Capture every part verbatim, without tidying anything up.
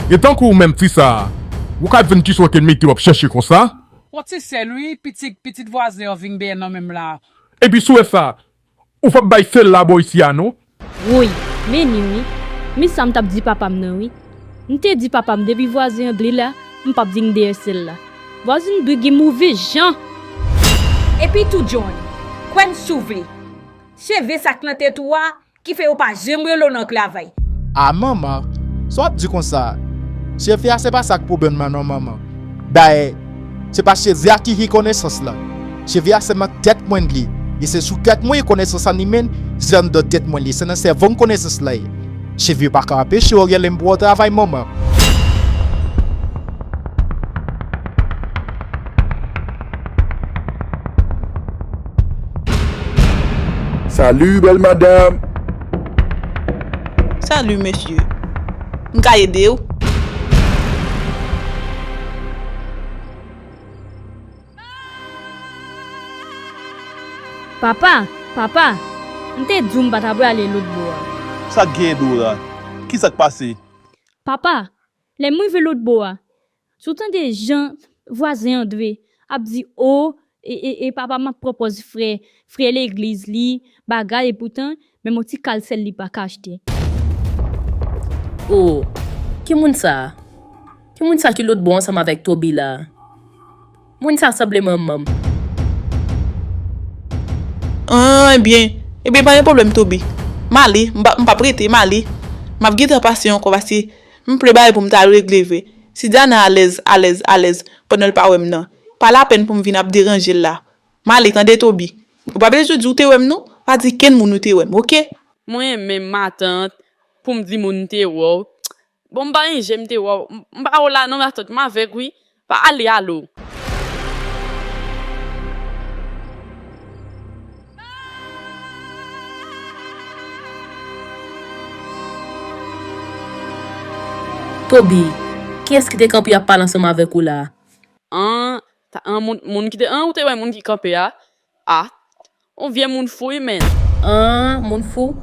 E tankou ou menm ti sa a, ou ka jwenn kisa w te mete w ap chèche konsa? Yon ti sèl wi, pitit pitit vwazen an vin benyen nan men m la. Epi si w wè sa, ou p ap bay sèl la bò isi a non. Woy, men ni wi. Men sa m t ap di papa m nan wi. M te di papa m depi vwazen an dli la, m p ap vin dèyè sèl la. Vwazin dwe gen move jan. Epi tou John, kwè m si w vle. Se vye sak nan tèt ou a ki fè yo pa janm rele w nan travay. A manman, sa w ap di konsa? Cheve a se pa sa k pwoblèm nan non manman. Dayè, se pa cheve a ki rekonesans lan. Cheve a se nan tèt mwen li. E se sou tèt mwen rekonesans lan li men, se anndan tèt mwen li, se nan sèvo m konesans lan ye. Cheve yo pa ka anpeche w rele m pou w travay manman. Salut bèl madanm. Salut mesye. M ka ede w? Papa, papa, m te di w m pa ta prale lòt bò a. Sa k genyen Dora? Kisa k pase? Papa, lè m rive lòt bò a, si w tande jan vwazen Andre ap di o, e, e, e papa m ap pran pòz frè, frè legliz li, bagay, epoutan, menm yon ti kal sèl li pa ka achte. O, ki moun sa a? Ki moun sa ki lòt bò ansanm avèk Toby la a? Moun sa sanble manman m. An, ebyen, ebyen pa gen pwoblèm Toby. M ale, m p ap rete, m ale. M ap gentan pase ankò paske m ple bagay pou m ta regle vre. Si Diana alèz, alèz, alèz pandan l pa wè m nan, pa lapèn pou m vin ap deranje l la. M ale tande Toby. Ou pa bezwen di w te wè m non, pa di kenn moun ou te wè m, oke? Mwen menm matant, pou m di moun m te wè w. Bon m pa enje m te wè w, m pa wè w la non matant, m avèg wi, pa ale alo. Toby, kiyès ki te kanpe ap pale ansanm avèk ou la a? An, an moun, moun ki te, an ou te wè moun ki kanpe a? A, yon vye moun fou wi menn. An, moun fou?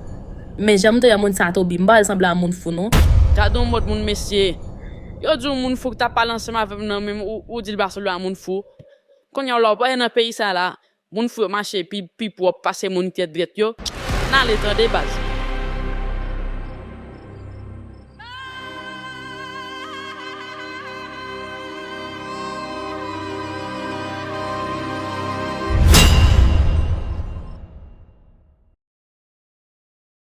Men jan m te wè moun sa Toby, m pa wè l sanble a moun fou non. Gade yon mòd moun mesye. Yo di w moun fou ki t ap pale ansanm avè m nan menm ou, ou di l pa sanble a moun fou. Kounye a w la w pa wè nan peyi sa la, moun fou yo mache pi, pi pwòp pase moun ki tèt drèt yo. N ale tande baz.